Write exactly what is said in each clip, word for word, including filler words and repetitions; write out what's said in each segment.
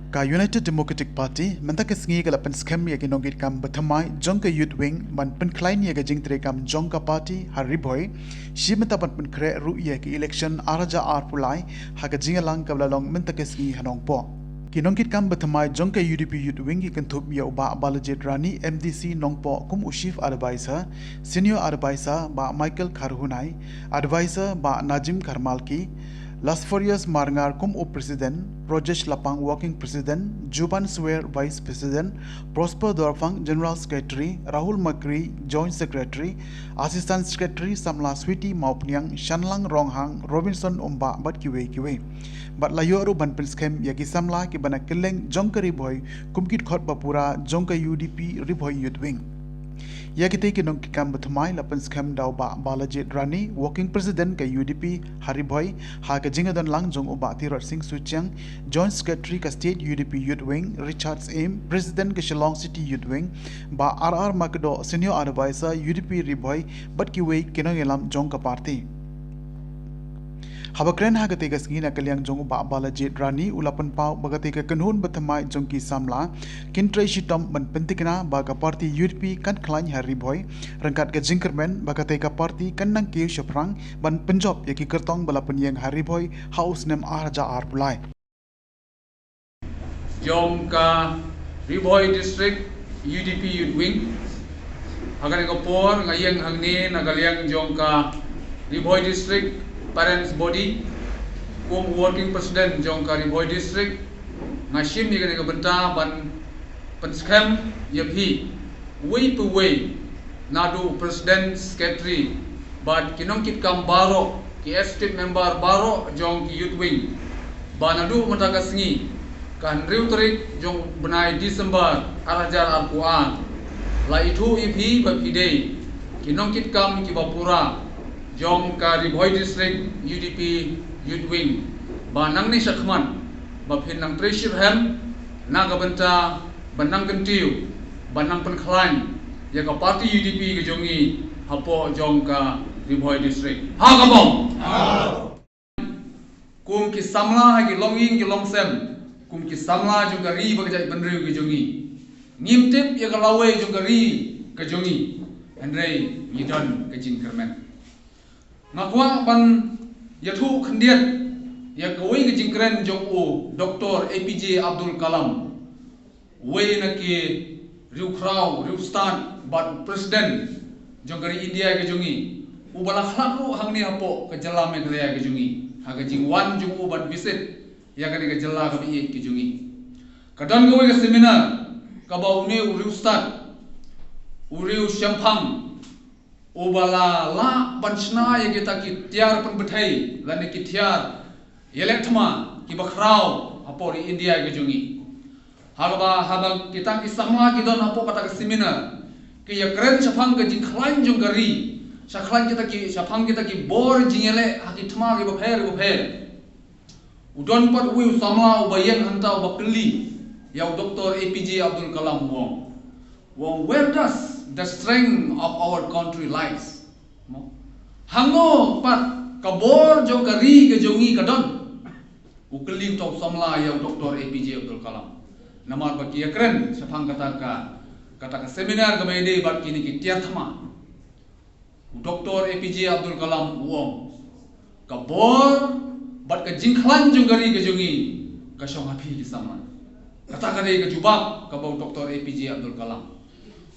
Ka United Democratic Party mynta ka sngi ka la pynskhem ïa ki nongkitkam bathymmai jong ka Youth Wing ban pynkhlaiñ ïa ka jingtrei kam jong ka party ha Ri Bhoi, shi mynta ban pynkhreh ruh ïa ka election ar hajar arphew lai ha ka jingïalang kaba la long mynta ka sngi ha Nongpoh. Ki nongkitkam bathymmai jong ka U D P Youth Wing ki kynthup ïa u Bah Balajied Rani, M D C Nongpoh kum u Chief Advisor, Senior Advisor Bah Michael Kharhunai, Advisor Bah Najim Kharmalki, Lasforius Marngar kum u President, Rojesh Lapang Working President, Juban Swer Vice President, Prosper Dorphang General Secretary, Rahul Makri Joint Secretary, Assistant Secretary samla Sweety Mawpniang, Shanlang Ronghang, Robinson Umbah bad kiwei kiwei. Bad la ïoh ruh ban pynskhem ïa ki samla kiba na kylleng jong ka Ri Bhoi kum ki dkhot bapura jong ka U D P Ri Bhoi Youth Wing. Ïa kitei ki nongkitkam bathymmai la pynskhem da u Bah Balajied Rani, Working President ka U D P ha Ri Bhoi, ha ka jingïadon lang jong u Bah Tirot Sing Suchiang, Joint Secretary ka State U D P Youth Wing, Richard Syiem, President ka Shillong City Youth Wing, Bah R R Makdoh, Senior Advisor U D P Ri Bhoi, bad kiwei ki nongïalam jong ka party. Haba kren ha katei ka sngi na ka liang jong u Bah Balajied Rani, u la pynpaw ba katei ka kynhun bathymmai jong ki samla kin trei shitom ban pyntikna ba ka party U D P kan khlaiñ ha Ri Bhoi, ryngkat ka jingkyrmen ba katei ka party kan nang kiew shaphrang ban pynjop ïa ki kyrtong ba la pynïeng ha Ri Bhoi ha u snem ar hajar arphew lai. Jong ka Ri Bhoi District U D P Youth Wing. Ha kane ka por nga ïeng hangne na ka liang jong ka Ri Bhoi District Parents Body, kum Working President jong ka Ri Bhoi District, nga shim ïa kane ka bynta ban pynskhem ïa phi uwei pa uwei, naduh President, Secretary bad ki nongkitkam baroh, ki Executive Member baroh jong ki Youth Wing, ba naduh mynta ka sngi, ka hynriew tarik jong u bnai December ar hajar arphew ar, la ithuh ïa phi ba phi dei ki nongkitkam kiba pura jong ka Ri Bhoi District U D P Youth Wing, ba nangne shakhmat ba phin nang trei shitrhem na ka bynta ban nang kyntiew, ban nang pynkhlaiñ ïa ka party U D P ka jong ngi hapoh jong ka Ri Bhoi District. Ha ka bom. Kum ki samla ha ki longïing ki longsem, kum ki samla jong ka ri bad ka jaitbynriew ka jong ngi, ngim tip ïa ka lawei jong ka ri ka jong ngi, hynrei ngi don ka jingkyrmen. Nga kwah ban ïathuh khyndiat ïa kawei ka jingkren jong u Doktor A P J Abdul Kalam, uwei na ki riewkhraw riewstad bad u President jong ka ri India ka jong ngi, uba la khlad ruh hangne hapoh ka jylla Meghalaya ka jong ngi ha ka jingwan jong u ban visit ïa kane ka jylla kaba ïeit ka jong ngi. Ka don kawei ka seminar kaba une u riewstad, u riewshemphang, uba la lah ban shna ïa kita ki tiar pynbthei lane ki tiar ïaleh thma kiba khraw hapoh ri India ka jong ngi. Haba, haba kita ki samla ki don hapoh kata ka seminar, ki ïakren shaphang ka jingkhlaiñ jong ka ri, sha khlaiñ kita ki, shaphang kita ki bor jingïaleh ha ki thma kiba pher kiba pher. U don pat uwei u samla uba ïeng hangta uba kylli ïa u Doktor A P J Abdul Kalam, u ong. U ong, "Where does the strength of our country lies?" Mo? Hangno pat ka bor jong ka ri ka jong ngi ka don? U kylli uta u samla ïa u Doktor A P J Abdul Kalam. Namar ba ki ïakren shaphang kata ka, kata ka seminar kaba ïadei bad kine ki tiar thma. U Doktor A P J Abdul Kalam u ong, "Ka bor bad ka jingkhlaiñ jong ka ri ka jong ngi ka shong ha phi ki samla." Kata ka dei ka jubab kaba u Doktor A P J Abdul Kalam.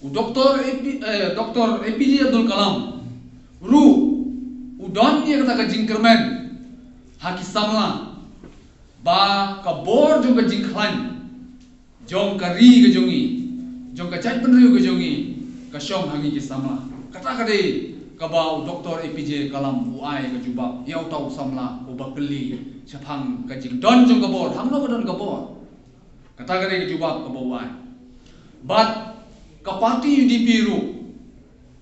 U Doktor A P, eh, Doktor A P J Abdul Kalam ruh u don ïa kata ka jingkyrmen ha ki samla ba ka bor jong ka jingkhlaiñ jong ka ri ka jong ngi, jong ka jaitbynriew ka jong ngi, ka shong ha ngi ki samla. Kata ka dei kaba u Doktor A P J Kalam u ai ka jubab ïa uta u samla uba kylli shaphang ka jingdon jong ka bor, hangno ka don ka bor. Kata ka dei ka jubab kaba u ai. Bad ka party U D P ruh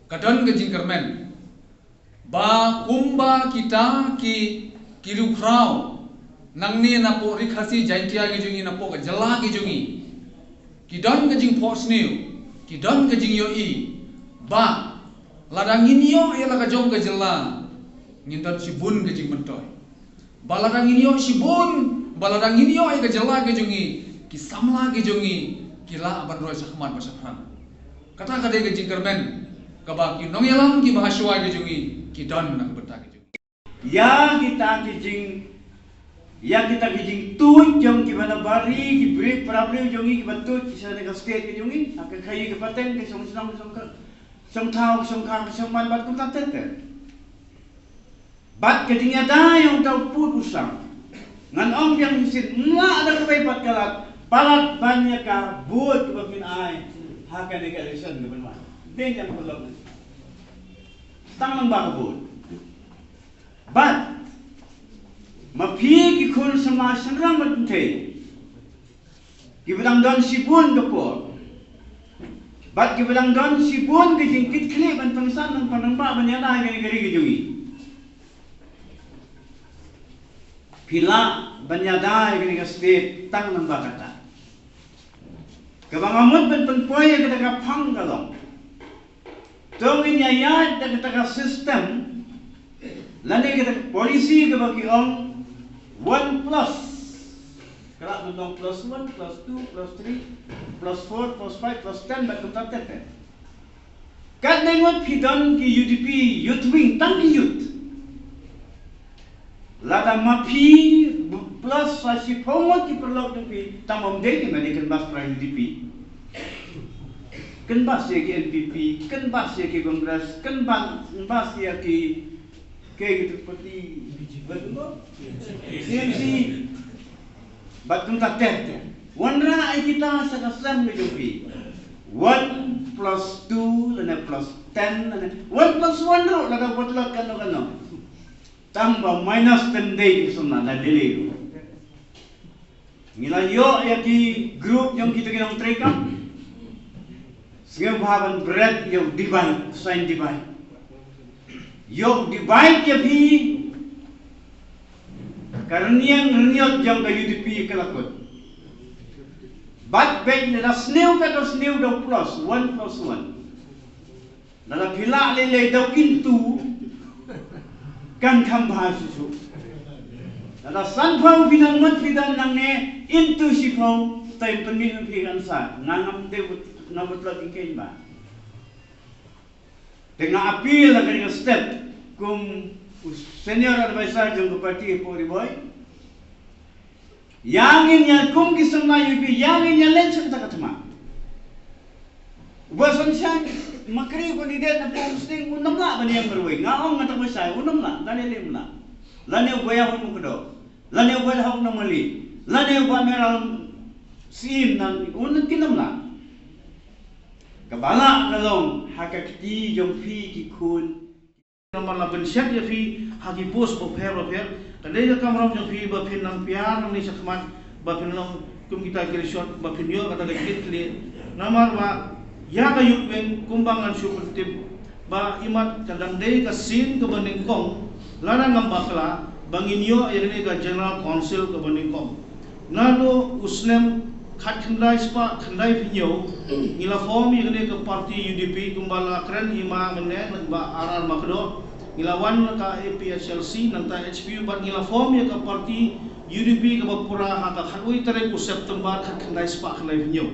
ka don ka jingkyrmen ba kumba kita ki, ki riewkhraw nangne napoh Ri Khasi Jaintia ki jong ngi, napoh ka jylla ki jong ngi, ki don ka jingphohsniew, ki don ka jingïohi ba lada ngin ïoh ïa la ka jong ka jylla, ngin don shibun ka jingmyntoi. Ba lada ngin ïoh shibun, ba lada ngin ïoh ïa ka jylla ka jong ngi, Ki samla ki jong ngi ki lah ban roi shakhmat ba shaphrang. Kata ka dei ka jingkyrmen kaba ki nongïalam kiba ha shuwa ki jong ngi ki don na ka bynta ki jong ngi. Ïa kita ki jing, ïa kita ki jingtuid jong kiba na bari, ki briew para briew jong ngi kiba tuid ki sha ka state ki jong ngi, ha ka khaïi ka pateng, ka shong shnong, ka shong ka shong thaw, ka shong kha, ka shong man bad kumta ter ter. Bad ka jingïada ïa uta u pud u sam, ngan ong biang shisien, ym lah da kawei pat ka lad, palat ban ïa ka vote kaba phin ai ha kane ka election kaba wan. Dei ïa ka lok. Tang nang ba ka vote. Bad ma phi ki khun samla shynrang bad kynthei kiba dang don shibun ka por, bad kiba dang don shibun ka jingkitkhlieh ban pynsan, ban pynrangbah, ban ïada ïa kane ka ri ka jong ngi, phi lah ban ïada ïa kane ka state tang namar kata. Kaba nga mut ban pynpoi ïa kata ka phang ka long, to ngin ïa ïaid da kata ka system lane kata ka policy kaba ki ong one plus. Ka lah ban long plus one, plus two, plus three, plus four, plus five, plus ten, bad kumta ter ter. Katne ngut phi don ki U D P youth wing, tang ki youth. Lada ma phi plus sa shiphew ngut ki paralok jong phi, tang ym dei ki, ma dei kynbas para U D P, kynbas ïa ki N P P, kynbas ïa ki Congress, kynbas, kynbas ïa ki, ki, ki party, T M C. Bad kumta ter ter. Wanrah ïa kita sha ka sem ka jong phi. One plus two lane plus ten lane one plus one ruh, lada u patlot kano kano. Tang ba minus ten dei ki samla na Delhi ruh. Ngi la ïoh ïa ki group jong kita ki nongtrei kam. Sngewbha ban bret ïa u divide, sign divide. Ïoh u divide ïa phi. Ka rynïeng rynïot jong ka U D P ka la kut. Bad beit lada sniew ka, to sniew da u plus, one plus one. Lada phi lah lei lei da u into, kan kham bha shuh shuh. Lada sanphew phi nang mut phi don nangne into shiphew, to pynmih phi kan sa, nga ngam dei, nga mut la ki keiñ ba. Te nga appeal ha kane ka step kum u senior advisor jong ka party hapoh Ri Bhoi. Ïa ngin ïa kum ki samla U D P, ïa ngin ïa leit sha kata ka thma. Uba sngewsih ma kri u candidate na pung sting, un ym lah ban ïeng marwei. Nga ong nga tang ba shai, un ym lah, lane lem lah. Lane uba ïa hun mukdo. Lane uba la hok nongmali. Lane uba mera sim nan, un kin ym lah. Kaba lah ka long ha ka kti jong phi ki khun. Namar la pynshet ïa phi ha ki post bapher bapher. Ka dei ka kamram jong phi ba phin nang pyrshang nangne shakhmat ba phin long kum kita ki rishot ba phin ïoh kata ka jingkitkhlieh. Namar ba ïa ka youth wing kumba ngan shu pyntip ba imat ka dang dei ka sien kaba nyngkong, lada ngam bakla, ba ngin ïoh ïa kane ka General Council kaba nyngkong. Naduh u snem khatkhyndai spah khyndaiphew hynñiew, ngi la form ïa kane ka party U D P kumba la kren i ma mynne, nangba ar ar ma kdoh. Ngi la wan ka A P H L C, nangta H P U, bad ngi la form ïa ka party U D P kaba pura ha ka khatwei tarik u September khatkhyndai spah khyndaiphew hynñiew.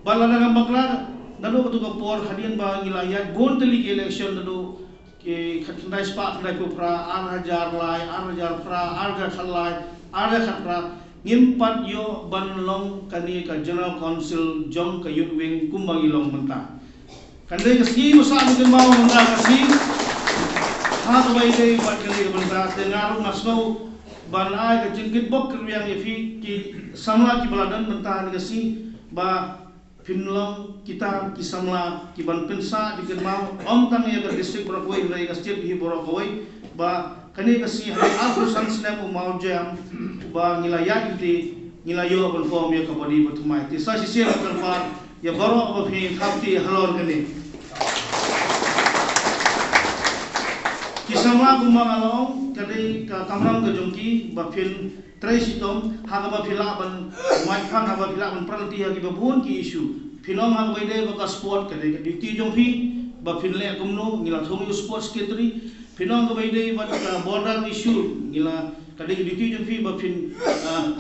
Bad lada ngam bakla, naduh kato ka por hadien ba ngi la ïaid bun tylli ki election, naduh ki khatkhyndai spah khyndaiphew phra, ar hajar lai, ar hajar phra, ar hajar khatlai, ar hajar khatphra, ngim pat ïoh ban long kane ka General Council jong ka Youth Wing kumba ngi long mynta. Kan dei ka sngi ba sah ban kynmaw mynta ka sngi ha kaba ïadei bad kane ka bynta, te nga ruh nga sngew ban ai ka jingkitbok kyrwiang ïa phi ki samla kiba la don mynta ha kane ka sngi ba phin long kita ki samla ki ban pynsah jingkynmaw, ym tang ïa ka district baroh kawei hynrei ka state hi baroh kawei, ba kane ka sngi ha ka arphew san snem u mawjam ba ngi la ïaid lynti, ngi la ïoh ban form ïa ka body ba thymmai. Te sa shisien kyrpad ïa baroh ba phi thap kti halor kane. Ki samla kumba nga la ong, ka dei ka kamram ka jong ki ba phin trei shitom ha kaba phi lah ban wad phang, ha kaba phi lah ban pyrshang ha kiba bun ki issue. Phin ong ha kaba ïadei bad ka sport, ka dei ka duty jong phi ba phin leh kumno, ngi la thung ïa u sports secretary. Phin ong kaba ïadei bad ka border issue, ngi la, ka dei ka duty jong phi ba phin, ah,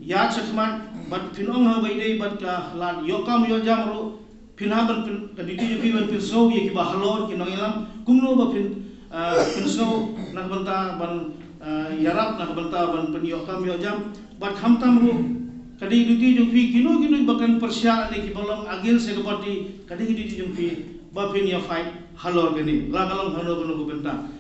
ïaid shakhmat bad phin ong ha ba ïadei bad ka lad ïoh kam ïoh jam ruh, phin hap ban pyn, ka duty jong phi ban pynsngew ïa kiba halor ki nongïalam kumno ba phin, ah, pynsngew na ka bynta ban, ah, ïarap na ka bynta ban pynïoh kam ïoh jam. Bad khamtam ruh ka dei duty jong phi kino kino ba kan pyrshah ne kiba long against ïa ka party, ka dei duty jong phi ba phin ïa fight halor kane la ka long hano kano ka bynta.